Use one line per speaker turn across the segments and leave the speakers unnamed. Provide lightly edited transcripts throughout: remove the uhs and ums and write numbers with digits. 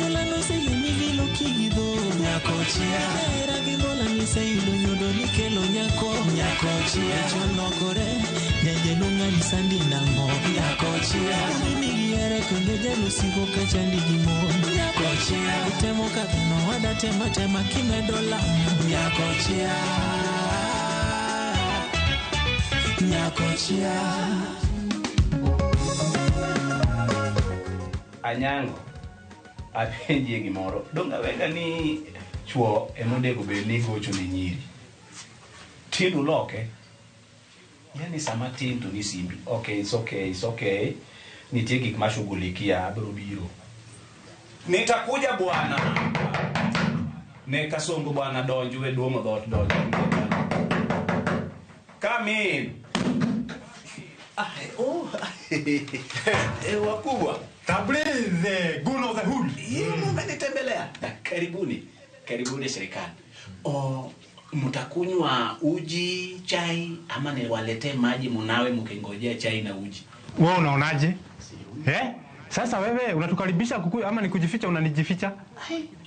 Anyuola noseyie migilo kidho nyakochia. Hera gi mbola niseyudo nyodo nikelo nyako nyakochia. Cholokore jajaluo ng'ani sandi nang'o nyakochia. Mimi gihere kendo jaluo siko kachandi gi mon nyakochia. Itemo kadhano wada tema tema kimedo lamo nyakochia. Nyakochia.
Anyango, apenjie gimoro. Donge awega ni chuo ema onego bed ni gocho ne nyiri. Tin uloke. Yani sama tin to ni simbi. Okay, it's okay, it's okay. Nitie gik ma shughulikia, abiro biro. Nitakuja bwana. Ne kasongo bwana donj we duong'o dhoot donj. Come in. Ah, oh. Wakubwa.
Tabri the goon of the hood.
Yeye mmenitembelea. Karibuni. Karibuni serikali. Oh, mtakunywa uji, chai ama niwaletee maji munawe mkingojea chai na uji?
Wewe unaonaje? Eh? Sasa wewe unatukaribisha kuku ama ni kujificha unanijificha?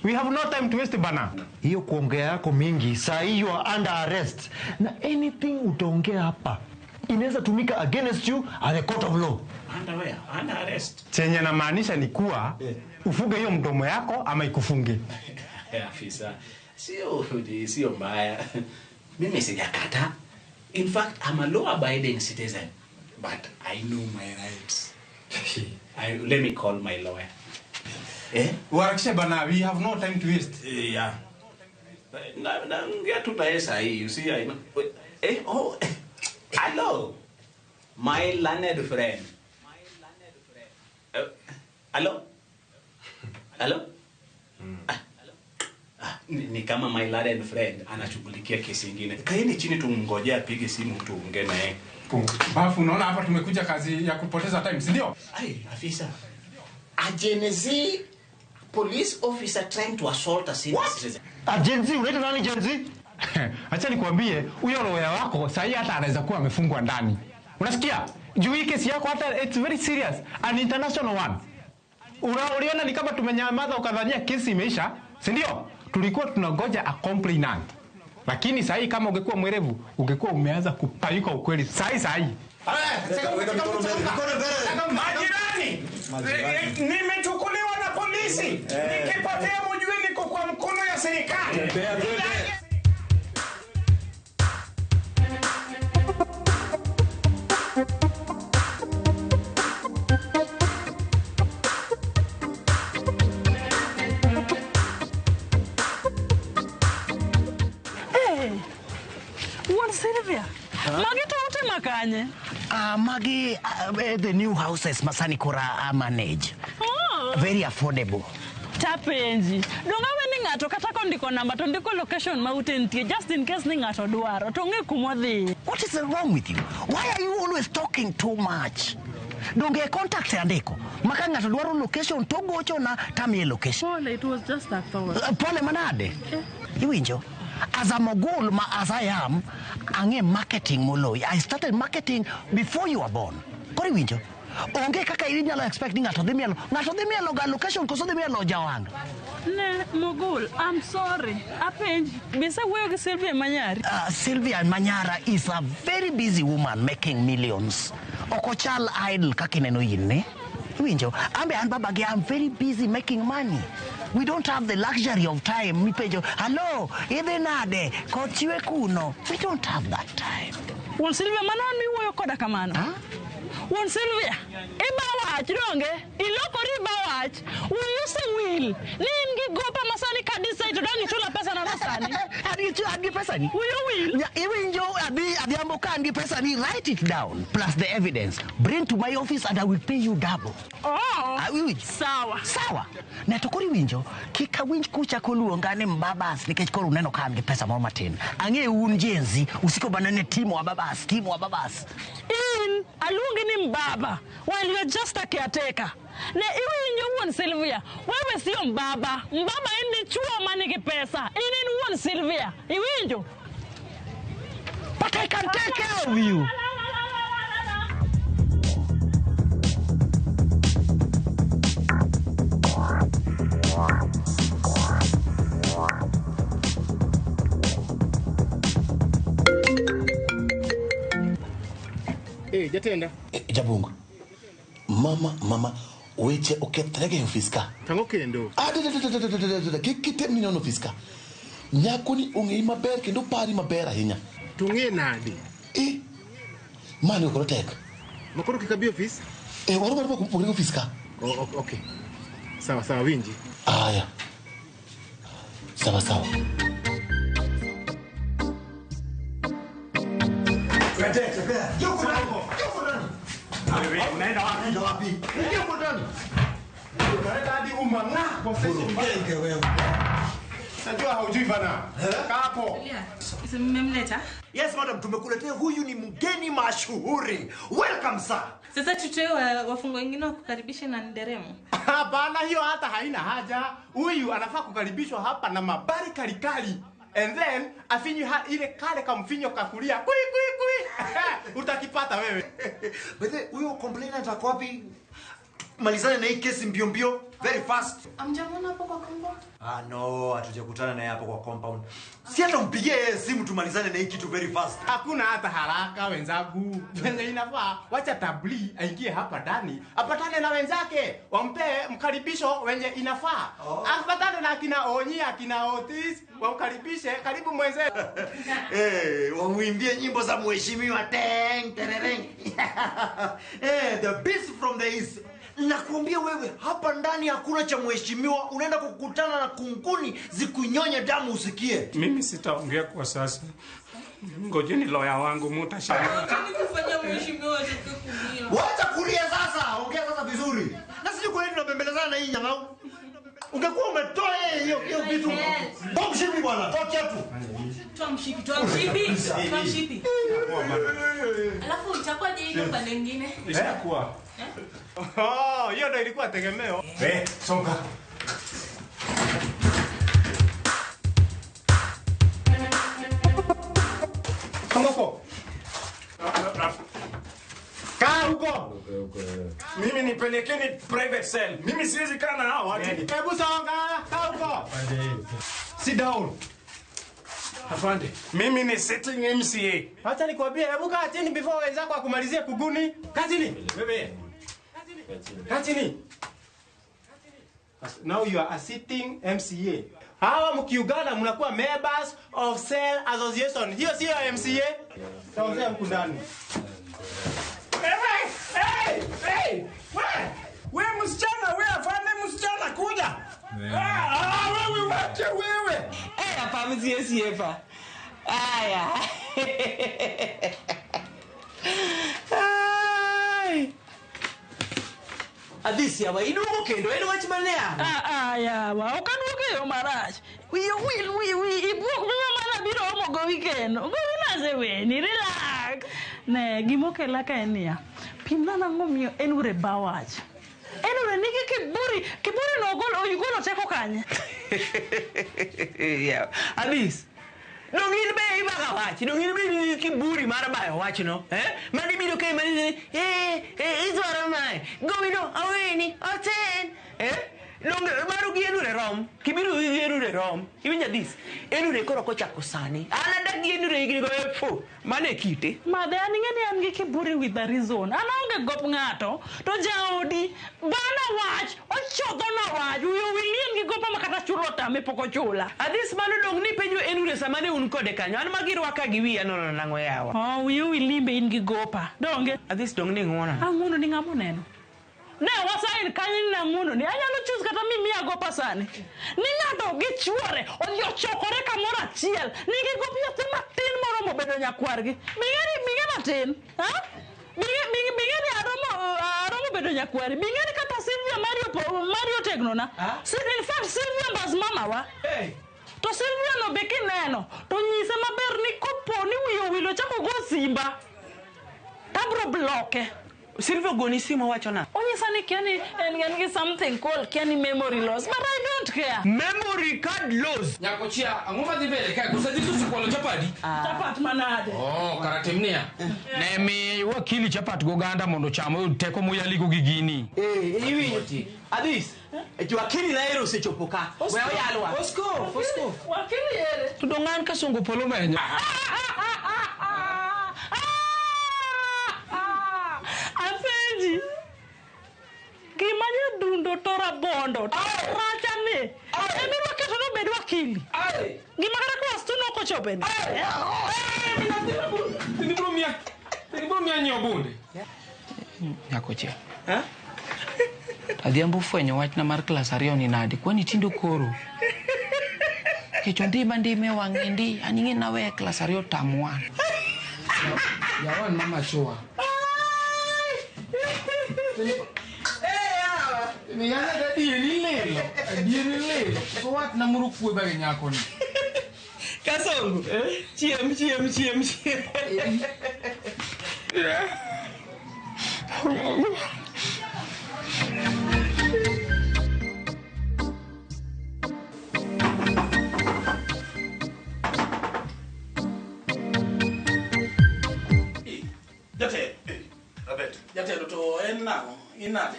We have no time to waste bana.
Hiyo kuongea yako mingi, saa hii you are under arrest. Na anything utaongea hapa inaweza tumika against you at the court of law.
Under where? Under arrest.
Chenye namaanisha ni kuwa ufunge hiyo mdomo yako ama ikufunge.
Afisa, sio mbaya. Mimi sijakata. In fact, I'm a law abiding citizen, but I know my rights. Let me call my lawyer. Eh?
Uharakishe bana, we have no time to waste.
Yeah. Na tu naye sahi, you see, I know. Oh, hello. My learned friend. Hello? Hello? Ni kama my learned friend anashughulikia kesi nyingine. Kaeni chini tumngojee apige simu tuongee naye.
Bafu, unaona hapa tumekuja kazi ya kupoteza time, si ndio?
Ai, afisa. A Gen Z police officer trying to assault a senior citizen.
A Gen Z, unaita nani Gen Z?
Acha nikwambie, huyo lawyer wako sahi hata anaweza kuwa amefungwa ndani. Unasikia? Juu hii kesi yako hata it's very serious, an international one. Uliona ni kama tumenyamaza ukadhania kesi imeisha, si ndio? Tulikuwa tunangoja a complainant. Lakini sahi kama ungekuwa mwerevu, ungekuwa umeanza kupayuka ukweli sahi sahi.
Majirani, nimechukuliwa na polisi. Nikipotea mjue niko kwa mkono ya serikali.
Sylvia, magi to utimo kanye?
Magi the new houses masani kora manage.
Oh.
Very affordable.
Tapenji. Donga we ni ng'ato kata kondiko namba to ndiko location ma ute nitie just in case ni ng'ato dwaro to ng'e kumodhi.
What is wrong with you? Why are you always talking too much? Donge contact andiko. Maka ng'ato dwaro location to gocho na tamiye location.
Pole, it was just a thought.
Pole manade. Iwinjo? As a mogul, as I am, ang'e marketing moloyi. I started marketing before you were born. Koro iwinjo? Onge kaka inyalo expect ni ng'ato dhi mielo. Ng'ato dhi mielo ga location koso dhi mielo jawang'.
Ne, mogul, I'm sorry. Apenji, bise wuoyo gi Sylvia Manyari?
Sylvia Manyara is a very busy woman making millions. Ok ochal idle kaka ineno in ne. Iwinjo? Ambe an baba gi, I'm very busy making money. We don't have the luxury of time. Mipenjo, hello, idhi nade? Koth chwe kuno. We don't have that time.
Wuon Sylvia, mano an miwuoyo koda kamano?
Huh?
Wuon Sylvia, iba wach donge? Ilokori iba wach. Wiyi osewil ni in gi gopa masani ka decide to dang' ichula pesa na masani.
An gi pesa ni?
Wiyi owil.
Iwinjo adhiambo ka an gi pesa ni, write it down plus the evidence. Bring to my office and I will pay you double.
Oh.
Iwinjo?
Sawa.
Sawa. Ne to koro iwinjo, kik awinj kucha koluonga ni mbabas nikech koro uneno ka an gi pesa moro matin. Ang'e un Gen Z, usiko bana ne timo wa babas, timo wa babas.
In aluongi ni mbaba while you're just a caretaker. Ne iwinjo wuon Sylvia, wewe sio mbaba. Mbaba en dichuo manigi pesa. In en wuon Sylvia. Iwinjo?
But I can take care of you.
Jatenda.
Jabungu. Mama, mama, weche okethre e ofis ka.
Tang'o kendo?
Ah, da. Kik item ni nono ofis ka. Nyako ni ong'eyi maber kendo pari maber ahinya.
To ng'e nadi?
Eh, mano koro tek.
Ma koro kik abi ofis?
Eh, waro mar pogre ofis ka.
Oh, okay. Sawa sawa, winji.
Aya. Sawa sawa.
Unaenda wapi?
Unaenda wapi? Ingia huko ndani.
Unaleta hadi umang'aa kwa session.
Genge wewe.
Najua haujui bana. Kaa hapo.
Mmemleta?
Yes madam, tumekuletea huyu ni mgeni mashuhuri. Welcome sir.
Sasa tutoe wafungwa wengine wakukaribishe na nderemo.
Hapana, hiyo hata haina haja. Huyu anafaa kukaribishwa hapa na mabari kalikali. And then afinywe ile kale kamfinyo kakulia. Kui kui kui. Utakipata wewe.
By the way, huyo complainant ako wapi? Malizane na hii kesi mbio mbio, very fast.
Amjamwona hapo kwa compound?
Ah no, hatujakutana naye hapo kwa compound. Si hata umpigie yeye simu tumalizane na hii kitu very fast.
Hakuna hata haraka wenzangu. Venye inafaa, wacha Tabli aingie hapa ndani, apatane na wenzake, wampe mkaribisho wenye inafaa.
Oh.
Apatane na akina Onyi, akina Otis, wamkaribishe karibu mwenze.
Eh, wamuimbie nyimbo za mheshimiwa teng terereng. Eh, the beast from the east. Nakuambia wewe, hapa ndani hakuna cha mheshimiwa, unaenda kukutana na kunguni zikunyonye damu usikie.
Mimi sitaongea kwa sasa. Ngojeni lawyer wangu mutashangaa.
Kufanya mheshimiwa atake kulia.
Wacha kulia sasa, ongea sasa vizuri. Na sisi kwa nini tunabembelezana na hii nyang'au? Ungekuwa umetoa yeye hiyo hiyo vitu. Toa mshipi bwana, toa kiatu.
Toa mshipi, toa mshipi, toa mshipi. Alafu itakuwa je ile upande mwingine?
Ishakuwa. Oh, hiyo ndio ilikuwa tegemeo. Eh, songa. Songa huko. Kaa huko.
Mimi nipelekeni private cell. Mimi siwezi kaa na hao watu.
Hebu songa, kaa huko. Sit down.
Afande, mimi ni sitting MCA.
Acha nikwambie, hebu kaa chini before wenzako akumalizie kuguni. Kaa chini. Wewe. Kaa chini. Now you are a sitting MCA. Hawa mkiugana mnakuwa members of cell association. Hiyo sio MCA. Taongea huku ndani.
Hey, hey, hey, we, we msichana, we afande msichana kuja. Ah, wewe wache wewe.
Eh, hapa msiesiepa. Aya. Ai. Adhisi yawa iduogo kendo en wach mane yawa?
Ah, ah, yawa, ok aduogo e yo marach. Wiyi owil, wi wi ibuok mima mana biro omo gowi kendo. Gowi naseweni, relax. Ne, gimokela ka en niya, pimna nang'o miyo Enure ba wach. Enure nigi kiburi, kiburi no ogolo, ogolo teko kanye?
Yawa. Adhis. Dong in be ibaga wach, dong in be in gi kiburi mar bayo wachno, eh? Mani biro kae mani eh eh idwaro mae. Gowi no aweni, oten, eh? Dong maru gi Enure rom, kibiro gi Enure rom. Iwinjo Adhis? Enure koro kochako sani. An adak gi Enure higni go e mano e kite.
Madhe, an ing'e ni an gi kiburi with a reason. An aonge gop ng'ato, to jaodi bana wach, ochodhona wach, wiye owil ni en gi gopa ma kata chulo otame pok ochula.
Adhis mano dong ni penjo Enure sama ne un kode kanyo. An magirwaka gi wiya nono nang'o yawa.
Oh, wiye owil ni be in gi gopa. Donge?
Adhis dong ni ng'uona.
Ang'uono ni ng'ama oneno. Ne wasain kanyo ni nang'uono ni anyalo choose kata mimiya gopa sani. Ni ng'ato gi chuore odhi ochokore kamoro achiel nigi gop nyathi matin moromo bedo nyakwargi. Bing'e matin. Ha? Bing'e ni aromo bedo nyakwari. Bing'e ni kata Sylvia Mario tegnona. In fact Sylvia mbas mamawa. To Sylvia no be kineno to nyise maber ni kopo ni wiye owil ochako go simba. Tabro bloke.
Silvio goni simu wacho na.
Onyisa ni kia ni en gi something called kia ni memory loss, but I don't care.
Memory card loss.
Nyakochia, ang'o madhi mbele kae? Koso adhi susu kwalo chapadi?
Chapat manade?
Oh, kara timnia. Ne mi wakili chapat goganda mondo ocham oyud teko moyaligo gi gini.
Eh, iwinjo. Adhis, wakili na ero osechopo ka. We oyalwa.
Osko, osko.
Wakili ere.
To dong an Kasongo polo menyo.
to rabondo. To rachani. Ema keto no bed wakili. Gima kata class 2 nok ochope ni.
Ibro miya nyiewo bunde.
Nyakoche. Adhiambo fwenyo wachna mar klas 2 ni nade? Kwani tindo koro? Kecho ndima ndime wang'e ndi, an ing'e nawe klas 2 term 1.
Yawan mama chua. Ni yana adieri lelo, adieri lelo. To wat na moro kwe bage nyako ni.
Kasongo. Chiem chiem chiem chiem.
Jatelo.
Robert.
Jatelo to en nang'o? In nade?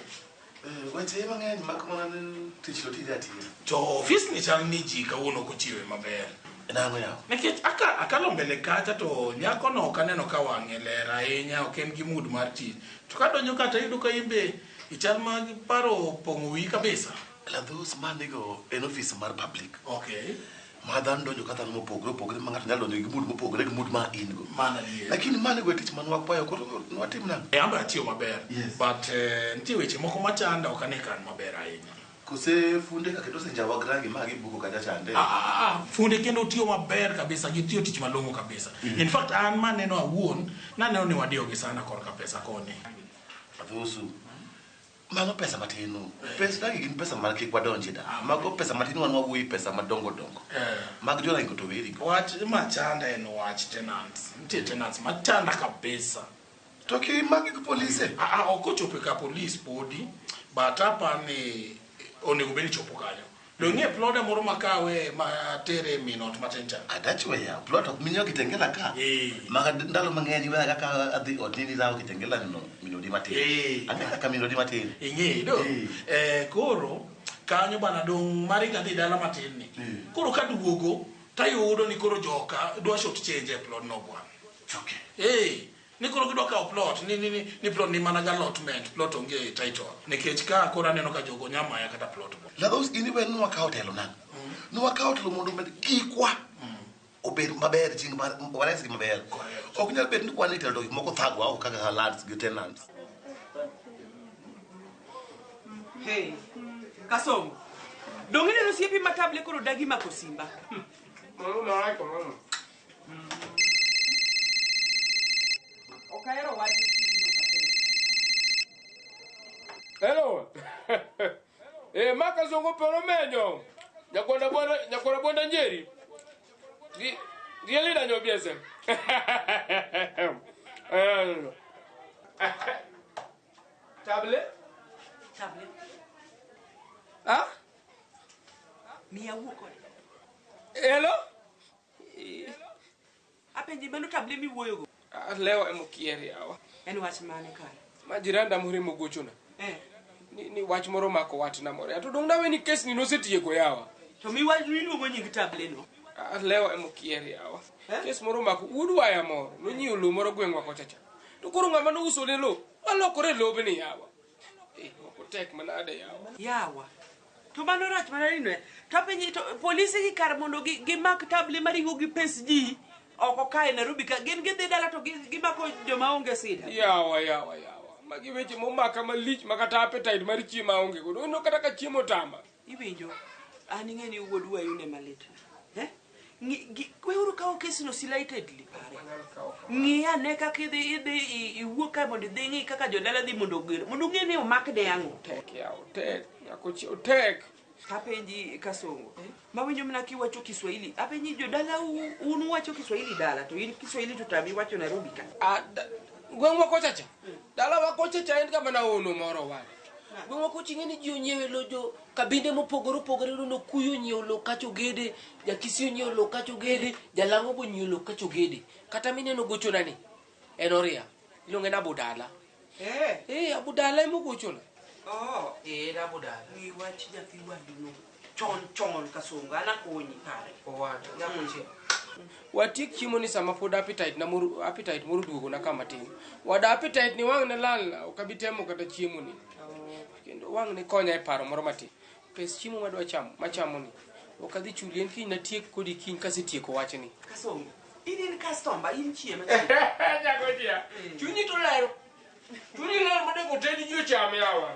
Weche mang'eny mak mana ni tich to tije atiya.
To ofis ni chal ni ji kawuono ok ochiwe maber.
Nang'o yawa?
Nikech akalo mbele kacha to nyako no ok aneno ka wang'e ler ahinya, ok en gi mood mar tich. To kadonjo kata yudo ka in be ichal ma paro opong'o wiyi kabisa.
Ladhus manigo en ofis mar public.
Okay.
Ma dhano donjo ka dhano mopogore opogore ma ng'ato nyalo donjo gi mood mopogore gi mood ma in go.
Mano adier.
Lakini manigo e tich man wakwayo koro nwatim nang'o?
E ambe atiyo maber. But nitie weche moko machanda ok ane kan maber ahinya.
Kose funde ka kendo osenjawa gi rangi ma gibuko kacha chande.
Funde kendo tiyo maber kabisa, gitiyo tich malong'o kabisa. In fact an maneno awuon, naneno ni wadiyogi sana korka pesa koni.
Adhusu. Mano pesa matin no. Pesa dagi gin pesa mar kik wadonje da. Mago pesa matin wan wawuoyi pesa madongo dongo. Mag jorango to weri go.
Wach machanda en wach tenants. Nitie tenants machanda kabisa.
To ki magi gi polise?
Ok ochopo ka polis podi, but apani onego bed ni chopo kanyo. Dong' ploda moro makawe ma tere min ot matin cha.
Adachwe ya, plot ok minyo Kitengela ka. Maka ndalo mang'eny iweya kaka adhi ot ni rawo Kitengela no minodi matin. Ang'e kaka minodi matin.
Ing'eyo do. Koro kanyo bana dong' maringa dhi dala matin ni. Koro kaduogo tayudo ni koro joka dwa short change e plot no bwana.
Okay.
Ni koro gidwa kawo plot ni plot ni mana allotment, plot onge title. Nikech ka koro aneno ka jogo nyamaya kata plot bo.
Ladhus in iwe nwakawo telo nang'o? Nwakawo telo mondo omed gikwa obed maber chieng' mar waresgi maber. Ok nyal bet ni kwan e telo to gik moko thagwa oko kaka lads gi tenants.
Hey, Kasongo. Dong' ineno osiepi ma table koro dagi mako simba. Ok ahero wach
Hello. Maka zongo pero menyo. Nyakwara bonda njeri. Gi lida nyobiese. Table?
Table.
Ah?
Miya wuo kode.
Hello?
Apenji mano table miwuoyogo.
Leo emokier yawa.
En wach mane kare?
Ma jiranda moro gochona. Ni wach moro mako watna moro. To dong' nawe ni kes ni nosetieko yawa.
To mi wach miluongo nying table no.
Leo emokier yawa. Kes moro mako wuod waya moro. Nonyiewo lowo moro gweng'wa kocha cha. To koro ng'ama nouso ne lowo, walokore lobni yawa. Moko tek manade yawa.
Yawa. To mano rach manade no. To apenji to polisi gi kar mondo gimak table maringo gi pes ji oko kae Nairobi ka gin gidhi dala to gimako joma onge sida.
Yawa. Magi weche momaka malich makata appetite mar chiemo aonge godo. Ineno kata ka chiemo tama.
Iwinjo, an ing'e ni wuod wayu ne malit. Weuru kawo kesno slightly. Ng'i ane kaka idhi iwuok kae mondo idhi ing'i kaka jodala dhi mondo oger. Mondo ung'e ni omakne ang'o.
Tek yawa, tek. Nyakochi, tek.
Apenji Kasongo. Mawinjo mana kiwacho Kiswahili. Apenji jodala un uwacho Kiswahili dala to in Kiswahili to tami wacho Nairobi ka.
Gweng'wa kocha cha. Dala wa kocha cha en kama naono moro wale.
Gweng'wa kocha ing'e ni ji onyiewe lo jo kabinde mopogore opogore no kuyo onyiewo lo kacho gede, jakisi onyiewo lo kacho gede, jalang'o bo onyiewo lo kacho gede. Kata mineno gochona ni en oria. Iluonge ni Abudala. Abudala ema ogochona. En Abudala.
Ng'i wach nyathi wadu no. Chon Kasongo an akonyi pare.
Owada nyakochi. Watiek chiemo ni sama pod appetite na moro appetite moro duogo na kama tin. Wada appetite ni wang' ne lal ok abi temo kata chiemo ni. Kendo wang' ne konya e paro moro matin. Pes chiemo madwa chamo, machamo ni. Ok adhi chuli en kiny natiek kodi kiny kasetieko wachni.
Kasongo, in in customer, in chiemo.
Jagotia. Chunyi to ler. Chunyi ler monego ted ji ocham yawa.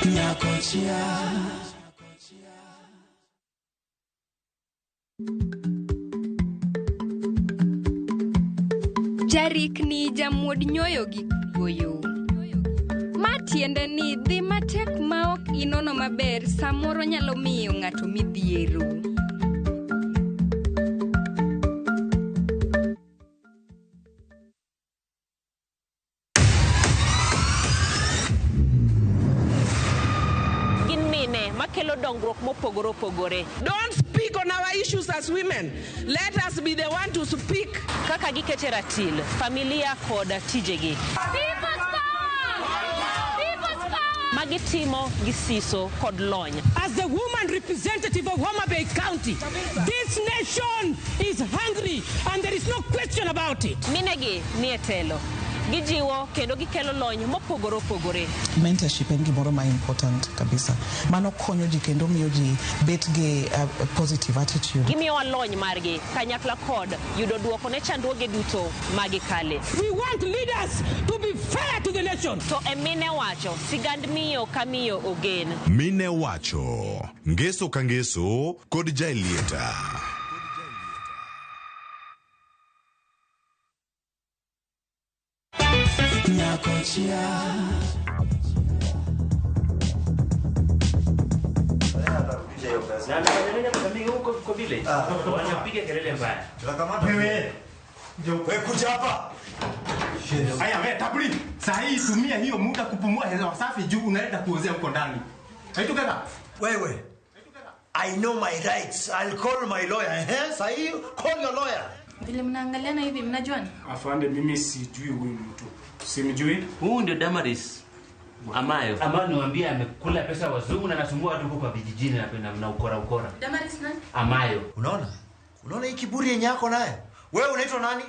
Nyakochia.
Jarikni jamuod nyoyo gi goyo. Ma tiende ni dhi matek ma ok inono maber samoro nyalo miyo ng'ato midhiero.
Gin mine makelo dongruok mopogore opogore.
Don't speak on our issues as women. Let us be the one to speak.
Kaka gikete ratil, familia kod tijegi. Magitimo gi siso kod lony.
As the woman representative of Homa Bay County, this nation is hungry and there is no question about it.
Minegi nie telo. Gijiwo kendo gikelo lony mopogore opogore.
Mentorship en gimoro ma important kabisa. Mano konyo ji kendo miyo ji bet gi positive attitude.
Gimiyowa lony margi kanyakla kod yudo duoko ne chandruoge duto magikale.
We want leaders to be fair to the nation.
To e mine wacho, sigand miyo ka miyo ogen.
Mine wacho, ngeso ka ngeso kod Jaelieta.
Nyakochia.
Wanapiga kelele mbaya.
Wewe. Wewe kuja hapa. Haya wewe Tabuli, saa hii tumia hiyo muda kupumua hewa safi juu unaenda kuozea huko ndani. Are you together?
Wewe. I know my rights. I'll call my lawyer. Eh? Saa hii call your lawyer.
Vile mnaangaliana hivi mnajuana?
Afande, mimi sijui huyu mtu. Simjui.
Huyu ndio Damaris Amayo. Amayo niwaambie amekula pesa wazungu na anasumbua watu huko kwa vijijini na ukora ukora.
Damaris nani?
Amayo.
Unaona? Unaona hii kiburi yenye yako naye? Wewe unaitwa nani?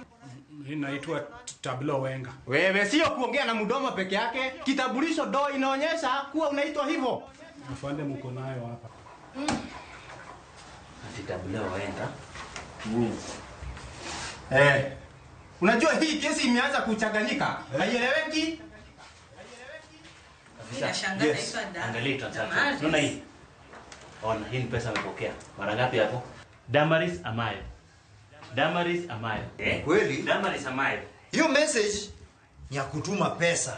Mimi naitwa Tablo Wenga.
Wewe sio kuongea na mdomo peke yake, kitambulisho do inaonyesha kuwa unaitwa hivyo.
Afande, mko nayo hapa.
Ati Tablo Wenga.
Unajua hii kesi imeanza kuchanganyika. Haieleweki.
Nashangaa naitwa Damaris.
Angalia transaction. Unaona hii? Ona, hii ni pesa amepokea. Mara ngapi hapo? Damaris Amayo. Damaris Amayo.
Kweli?
Damaris Amayo.
Hiyo message ni ya kutuma pesa.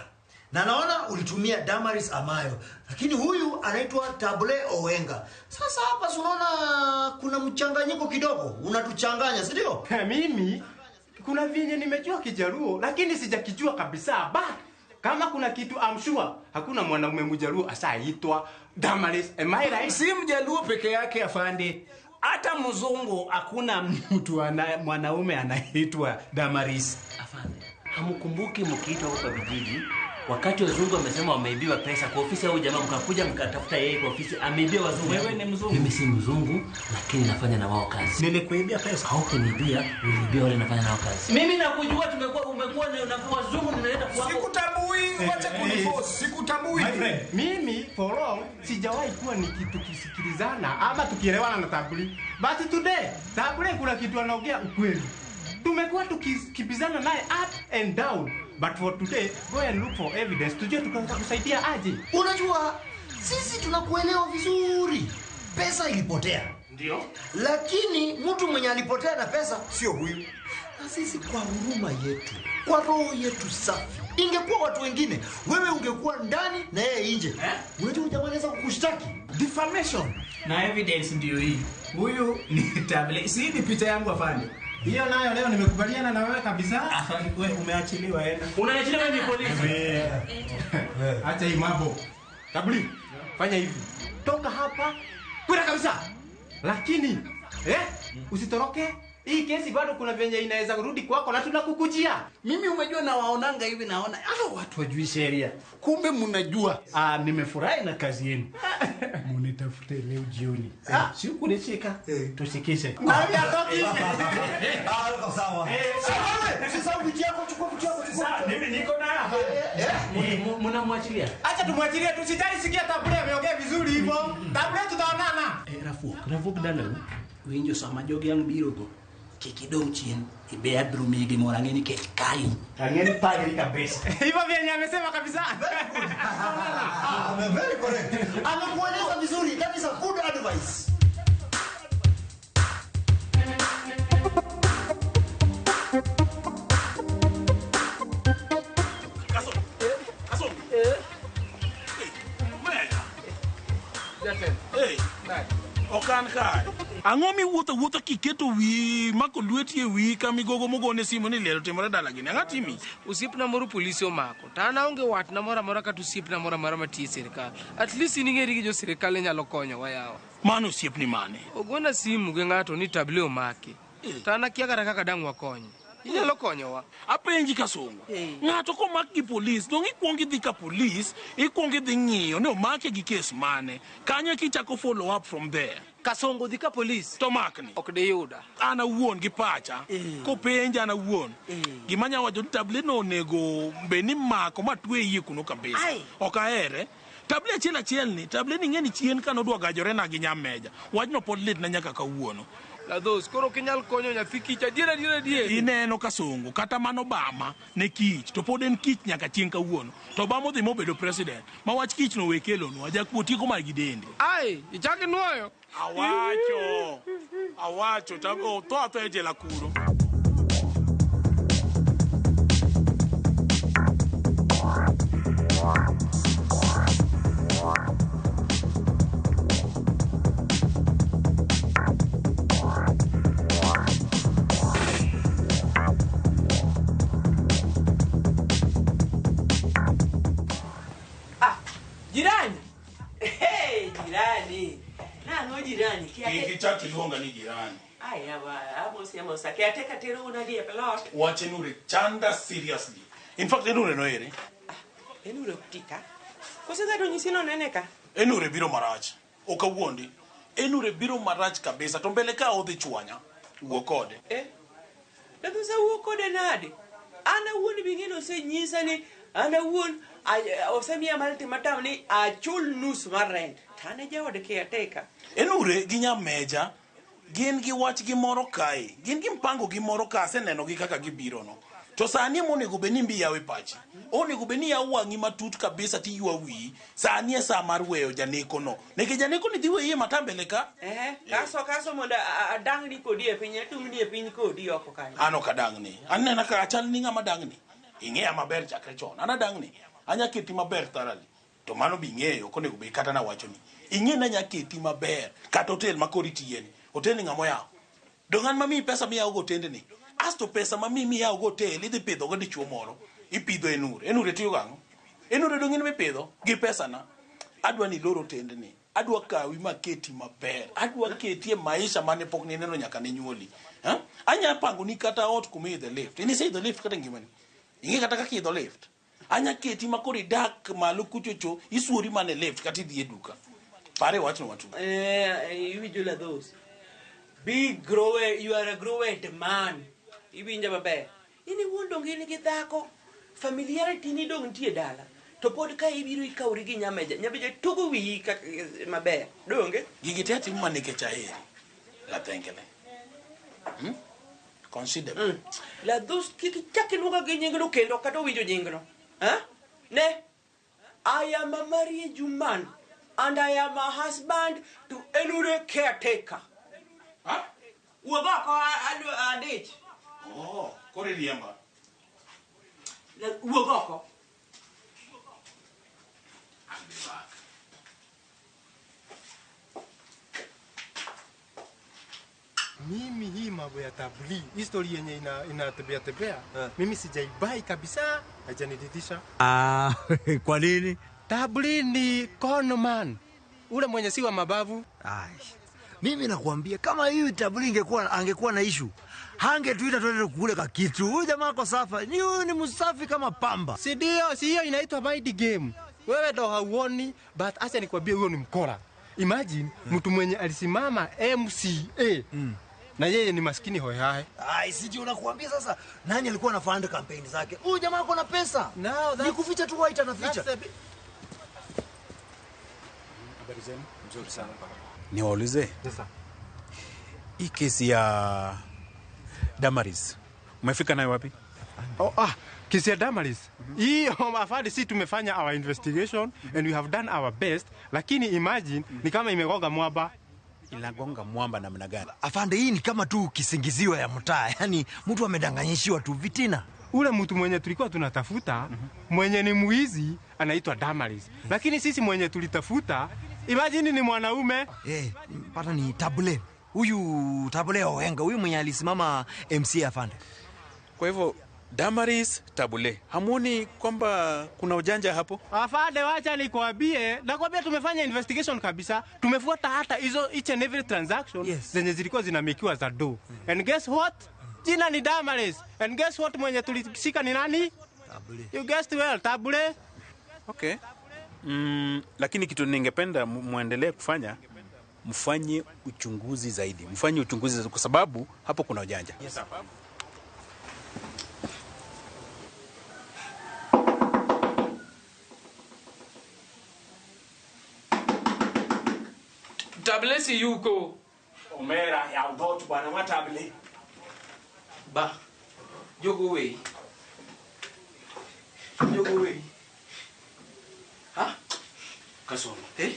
Na naona ulitumia Damaris Amayo. Lakini huyu anaitwa Table Owenga. Sasa hapa si unaona kuna mchanganyiko kidogo. Unatuchanganya, si ndio?
Mimi kuna vinye nimejua Kijaluo lakini sijakijua kabisa. But kama kuna kitu I'm sure hakuna mwanaume Mjaluo asaitwa Damaris. Am I right?
Si Mjaluo peke yake afande. Hata mzungu hakuna mtu mwanaume anaitwa Damaris.
Afande, hamkumbuki mkiitwa huko vijiji wakati wazungu wamesema wameibiwa pesa kwa ofisi au jamaa mkakuja mkatafuta yeye kwa ofisi ameibiwa wazungu.
Wewe ni mzungu?
Mimi si mzungu lakini nafanya na wao kazi.
Nilikuibia pesa?
Haukuniibia, uliibia wale nafanya nao kazi. Mimi nakujua tumekuwa umekuwa na wazungu nimeleta kwako.
Sikutambui, wacha kuniforce, sikutambui.
My friend, mimi for long sijawahi kuwa nikitukisikilizana ama tukielewana na Tabuli. But today, Tabuli kuna kitu anaongea ukweli. Tumekuwa tukikibizana naye up and down. But for today, go and look for evidence. Tujue tutaweza kusaidia aje.
Unajua sisi tunakuelewa vizuri. Pesa ilipotea.
Ndio.
Lakini mtu mwenye alipotea na pesa sio huyu. Na sisi kwa huruma yetu, kwa roho yetu safi, ingekuwa watu wengine, wewe ungekuwa ndani na yeye nje. Unajua jamaa anaweza kukushtaki
defamation. Na evidence ndio hii. Huyu ni Tabule. Si ni picha yangu afande.
Hiyo nayo leo nimekubaliana na wewe kabisa.
Afande, wewe umeachiliwa enda.
Unaachiliwa ni polisi.
Acha hii mambo. Tabuli, fanya hivi. Toka hapa. Kwenda kabisa. Lakini usitoroke. Hii kesi bado kuna venye inaweza kurudi kwako na tunakukujia.
Mimi umejua na waonanga hivi naona watu wajui sheria. Kumbe mnajua.
Nimefurahi na kazi yenu. Munitafute leo jioni. Si kunishika. Tushikishe.
Nami atoki.
Sawa. Usisahau vitu yako, chukua vitu yako, chukua.
Sawa, mimi niko na.
Mnamwachilia?
Acha tumwachilie tu, sijali sikia Tabule ameongea vizuri hivyo. Tabule tutaonana.
Rafuok, Rafuok dalau, winjo sama jogi ang biro go. Kik idong chien, ibe abiro miyi gimoro ang'e ni kech kayi.
Ang'e ni pagri kabisa.
Hivyo vyenye amesema kabisa.
Ah, very correct. Amekueleza vizuri. That is a good advice.
Okan kae. Ang'o miwuotho wuotha kiketo wiyi mako lweti e wiyi ka migogo mogone simu ni liel otimore dala gini. Ang'o timi?
Osiepna moro polisi omako. To an aonge watna moro amora kata osiepna moro amora matiyo e sirkal. At least in ing'eri gi jo sirkal inyalo konyowa yawa.
Mano osiepni mane?
Ogona simu gi ng'ato ni Table omaki. To an akia kata kaka dang' wakonye. Inyalo konyowa.
Apenji Kasongo. Ng'ato komak gi polis, dong' ikwong idhi ka polis, ikwong idhi ng'iyo ni omake gi kes mane. Kanyo kichako follow up from there.
Kasongo dhi ka polis.
To makni.
Ok diyuda.
An awuon gi pacha. Kopenja an awuon. Gima anya wacho ni Table no onego bed ni mako ma twe iye kuno kabisa. Ok ahere. Table achiel achiel ni, Table ni ing'e ni chien ka nodwa gajore na gi nyameja. Wachno pod litna nyaka kawuono.
Ladhos, koro ok inyal konyo nyathi kich adier adier adier.
Ineno Kasongo, kata mano Obama ne kich, to pod en kich nyaka chieng' kawuono. To Obama odhi mobedo president, ma wach kich no we kelonwa, jakuo tieko mar gi dende.
Ai, ichak inuoyo.
Awacho, awacho, tho athoya e jela kuro.
Jirani. Hey, jirani. Nang'o jirani?
Kik ichak iluonga ni jirani.
Aya ba, amosi amosa. Caretaker tero una di e plot.
Wach Enure chanda seriously. In fact, Enure no ere.
Enure ok ti ka. Koso ng'ato onyisi ni onene ka?
Enure biro marach. Ok awuondi. Enure biro marach kabisa. To mbele ka odhi chwanya, wuo kode.
Eh? Ladhosa wuo kode nade? An awuon be ing'e ni osenyisa ni an awuon osemiya ultimatum ni achul nus mar rent. To an e jaod caretaker.
Enure gi nyameja gin gi wach gi moro kae. Gin gi mpango gi moro ka aseneno gi kaka gibiro no. To sani ema onego bed ni imbi yawe pachi. Onego bed ni yawo wang'i matut kabisa tiywa wiyi. Sani e sa mar weyo janeko no. Nikech janeko ni dhi weyi e matambele ka.
Eh, kaso mondo adang'ni kodi e piny, atung'ni e piny kodi oko kanyo.
An ok adang'ni. Anena ka achal ni ng'ama dang'ni. Ing'eya maber chakre chon. An adang'ni. Anya keti maber thoroughly. To mano be ing'eyo, ok onego bed kata nawacho ni. Ing'e ni anya keti maber. Kata hotel ma koro itiye ni. Hotel ni ng'ama oyawo. Dong' an mamiyi pesa miyawo go otendni. Asto pesa mamiyi miyawo go hotel idhi pidho go dichuo moro. Ipidho Enure. Enure tiyo gang'o? Enure dong' in mipidho gi pesa na. Adwa ni ilor otendni. Adwa kawi maketi maber. Adwa keti e maisha mane pok nineno nyaka ne nyuoli. Ha? Anya pango ni kata ot kuma idhe lift. In iseidho lift kata ngimani? Ing'e kata kaka idho lift? Anya keti ma koro idak malo kuchocho, isuori mana e lift kata idhi e duka. Pare wachno matut.
Iwinjo Ladhos. Be grower, you are a growed man. Iwinjo maber. In iwuon dong' in gi dhako. Familiarity ni dong' nitie dala. To pod ka ibiro ikawri gi nyameja, nyameja tugo wiyi kaka maber. Donge?
Gigi te atimo mana nikech aheri. Lathengele. Consider.
Ladhos kik ichak iluonga gi nyingno kendo kata owinjo nyingno. Eh? Ne. I am a married woman and I am a husband to Enure caretaker.
Ha?
Wuog oko adich.
Oh, koro iriemba.
Wuog oko.
I'll be back.
Mimi hii mambo ya Tabli, history yenye inatembea tembea, mimi sijaibai kabisa, haijaniridhisha.
Ah, kwa nini?
Tabli ni con man. Ule mwenye si wa mabavu.
Ai. Mimi nakwambia kama hii Tabli angekuwa na issue, hangetuita twende kule ka kitu. Huyu jamaa ako safa. Ni huyu ni msafi kama pamba.
Si ndio, si hiyo inaitwa mind game. Wewe ndo hauoni, but acha nikwambie huyo ni mkora. Imagine mtu mwenye alisimama MCA. Na yeye ni maskini hohehahe.
Ai, si ndio nakuambia sasa, nani alikuwa anafund campaign zake? Huyu jamaa ako na pesa. Ni kuficha tu white anaficha.
Habari zenu?
Nzuri sana. Niwaulize.
Sasa.
Hii kesi ya Damaris umefika nayo wapi?
Oh, kesi ya Damaris. Hii afande, si tumefanya our investigation and we have done our best, lakini imagine ni kama imegonga mwamba.
Inagonga mwamba namna gani?
Afande, hii ni kama tu kisingizio ya mtaa, yaani mtu amedanganyishiwa tu vitina.
Ule mtu mwenye tulikuwa tunatafuta mwenye ni mwizi anaitwa Damaris, lakini sisi mwenye tulitafuta imagine ni mwanaume.
Pata ni Tabule. Huyu Tabule Ohenga, huyu mwenye alisimama MCA afande.
Kwa hivyo Damaris, Tabule, hamuoni kwamba kuna ujanja hapo?
Afande, wacha nikwambie, nakwambia tumefanya investigation kabisa, tumefuata hata hizo each and every transaction zenye zilikuwa zinamikiwa za do. And guess what? Jina ni Damaris. And guess what, mwenye tulishika ni nani?
Tabule.
You guessed well, Tabule.
Okay. Lakini kitu ningependa muendelee kufanya, mfanye uchunguzi zaidi, mfanye uchunguzi zaidi kwa sababu hapo kuna ujanja.
Yes, sir.
Tablesi yuko.
Omera ya udhot bwana matable.
Ba. Jogo wei. Jogo wei.
Ha? Kasongo. Eh?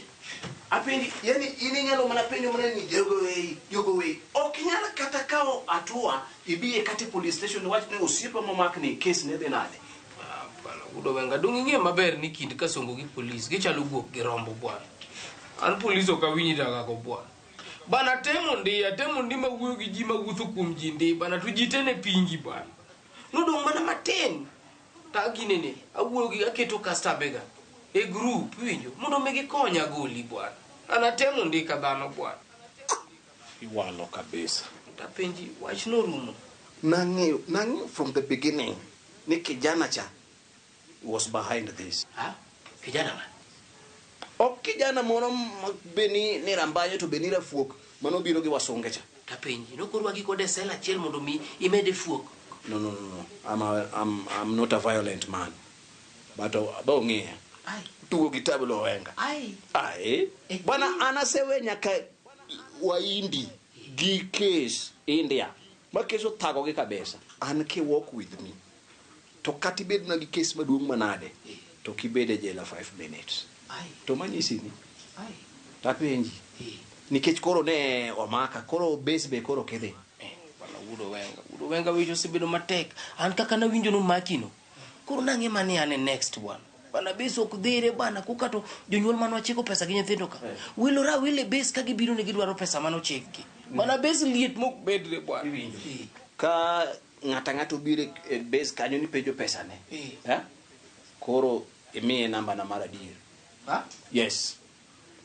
Apendi, yani ininyalo mana penjo mana ni jogo wei, jogo wei. Ok nyal kata kawo atua ibiye kati police station wach ni osiepa momak ni case ne dhi nade.
Bwana Gudo Wenga dong ing'e maber ni kind Kasongo gi polis gichalo guok gi rombo bwana. An polis ok awinj daga go bwana. Bana temo ndi mawuoyo gi ji mawuotho kuom ji ndi bana to ji te ne pingi bwana. Nodong' mana matin. Ta ginene awuoyo gi aketo customer e group iwinjo mondo mi gikonya goli bwana. An atemo ndi ka dhano bwana.
Iwalo kabisa.
Tapenji wach norumo.
Nang'eyo from the beginning ni kijana cha was behind this.
Ha? Kijana man?
Ok kijana moro be ni rambayo to be ni rafuok mano biro gi wasunge cha.
Tapenji nokorwaki kode sel achiel mondo mi imede fuok.
No. I'm not a violent man. But abo ng'iya. Tugo gi Tabule Ohenga.
Ai.
Ai. Bwana anasewe nyaka Waindi gi case India. Ma case othago gi kabisa. An ki walk with me. To kata ibed na gi case maduong' manade. To kibede jela 5 minutes.
Ai.
To manyisi ni.
Ai.
Tapenji. Nikech koro ne omaka, koro base be koro kidhi.
Bwana Gudo Wenga weche osebedo matek. An kaka nawinjo nomakino. Koro nang'e mani an e next one. Bana base ok dhire bana kukato jonyuol mane wachiko pesa gi nyithindo ka. Wilora wile base ka gibiro ne gidwaro pesa mane ochikgi. Bana base liet mok bedre bwana.
Ka ng'ata ng'ato obiro e base kanyo ni penjo pesa ne. Koro imiye namba na mar adier.
Ha?
Yes.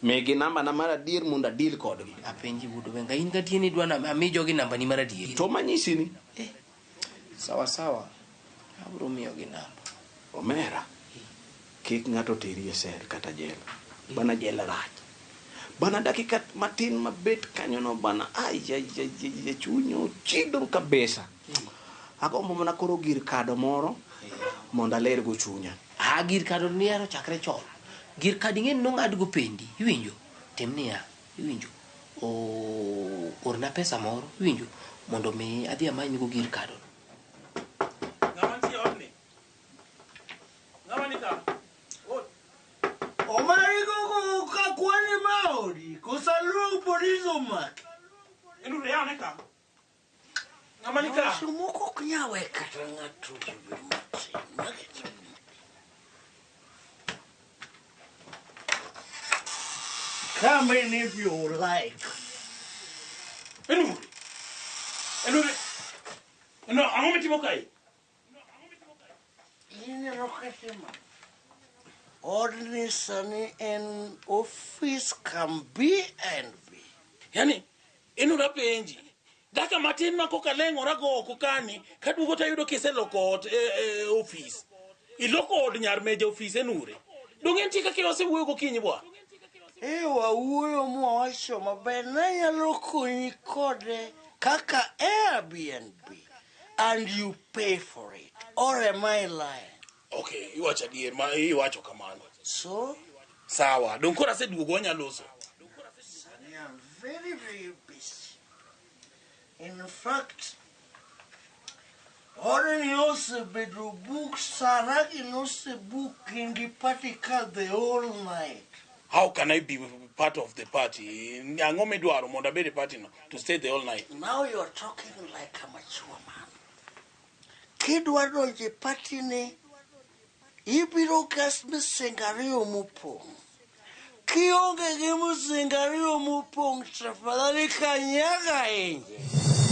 Migi namba na mar adier mondo adil kodgi.
Apenji Gudo Wenga in gadier ni idwa ami jogi namba ni mar adier.
To manyisi ni.
Sawa sawa. Abiro miyogi namba.
Omera. Kik ng'ato teri e sel kata jela. Bana jela rach. Bana dakika matin mabet kanyo no bana ai chunyo chido kabisa. Agombo mana koro gir kado moro mondo aler go chunya.
Gir kado ni ero chakre chon. Gir kado ing'e ni nong'ad go pendi, iwinjo? Tim niya, iwinjo? Orna pesa moro, iwinjo? Mondo mi adhi amany go gir kado.
Ng'ama nitie odni? Ng'ama ni ka?
Omari koko kakwani maodi, kosaluong polis omaki.
Enure yaone ka? Ng'ama ni ka?
Moko ok nyawe kata ng'ato matin.
Come in if you like.
Enure. No, ang'o mitimo kae?
Ineno katimo. Odni sani en ofis kam B&B.
Yani, Enure apenji. Daka matin ma koka leng'ora go oko kani, kaduogo tayudo kiseloko ot e ofis. Iloko od nyar meja ofis Enure. Dong' entie kaka wasewuoyo gokinyi bwa?
Wawuoyo mwawacho maber, nanyalo konyi kode
Kaka Airbnb and you pay for it. Or am I lying?
Okay, iwacho adier ma iwacho kamano.
So?
Sawa, dong koro aseduogo wanyaloso.
Sani I'm very, very busy. In fact, Odni osebedo book, Saragi nosebook in the party car the whole night.
How can I be part of the party? Ang'o midwaro mondo abed e party no to stay the whole night?
Now you're talking like a mature man. Kidwa donjo e party ni, ibiro gas misinga ariyo mopong'. Kionge gi misinga ariyo mopong' tafadhali kanyaga inje.